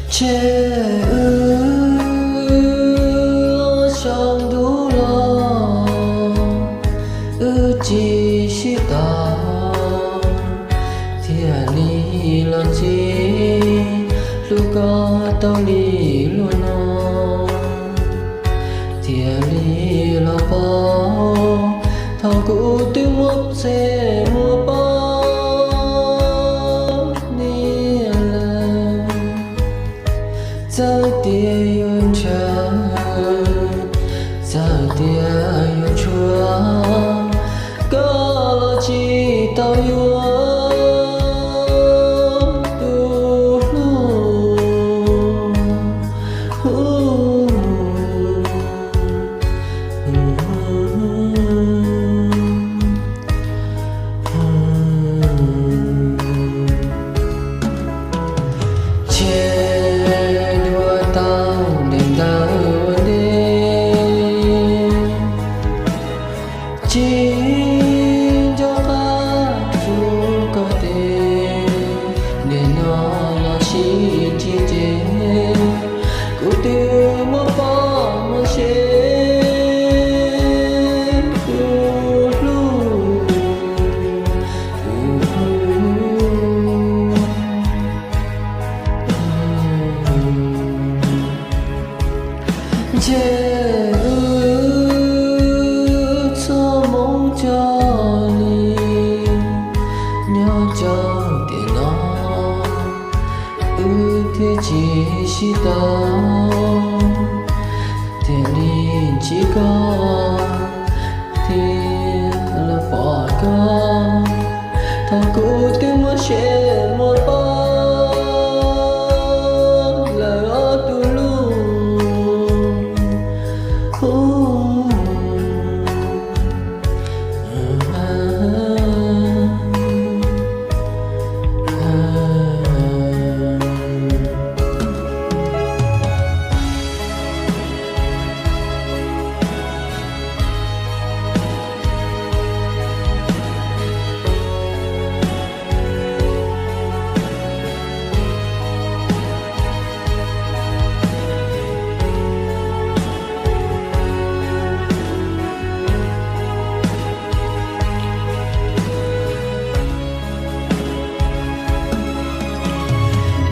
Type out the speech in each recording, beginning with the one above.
Ntshe wb los saum ntuj los, wb tsis sib tau, thiaj li los ntxhi hlub koj tau li luag no, thiaj li los paub thaum kuv twb muaj txhej muaj poj niam lawm. Txawm tias yuav ntshaw, txawm tias yuav tshua, koj los tsis tau yuav tus hlub. Ntshe dua tau ntev ntawm ua ntej, tsis nco qab rau koj tej, nim no los sib ntsib ces kuv twb muaj poj muaj sev tus hlub. Ntshe wb txoj hmoov cog li, nyob rau tiam no wb thiaj tsis sib tau, thiaj li ntsib koj, thiaj los pom koj thaum kuv twb muaj txhej muaj poj lawm ob tug hlub.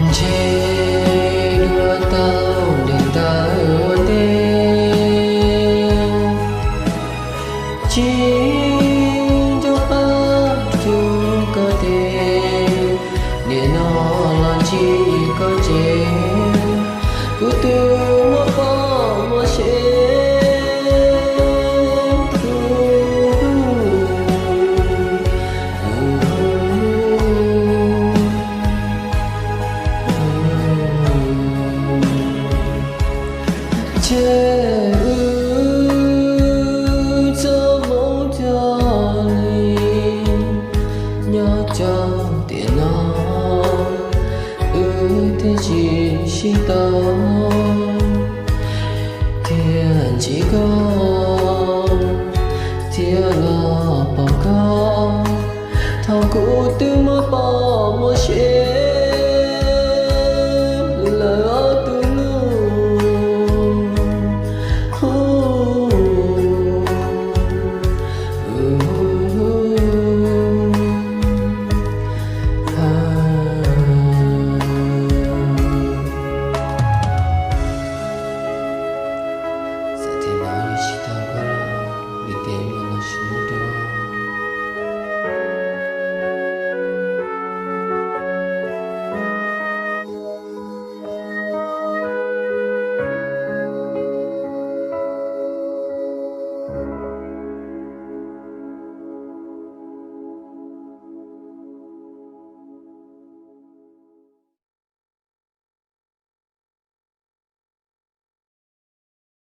Ntshe dua tau ntev ntawm ua ntej, tsis nco qab rau koj tej, nim no los ntsib koj ces kuv twb muaj poj muaj sev tus hlub. Ntshe wb txoj hmoov cog li, nyob rau tiam no wb thiaj tsis sib tau, thiaj ntsib koj, thiaj los pom koj thaum kuv twb muaj poj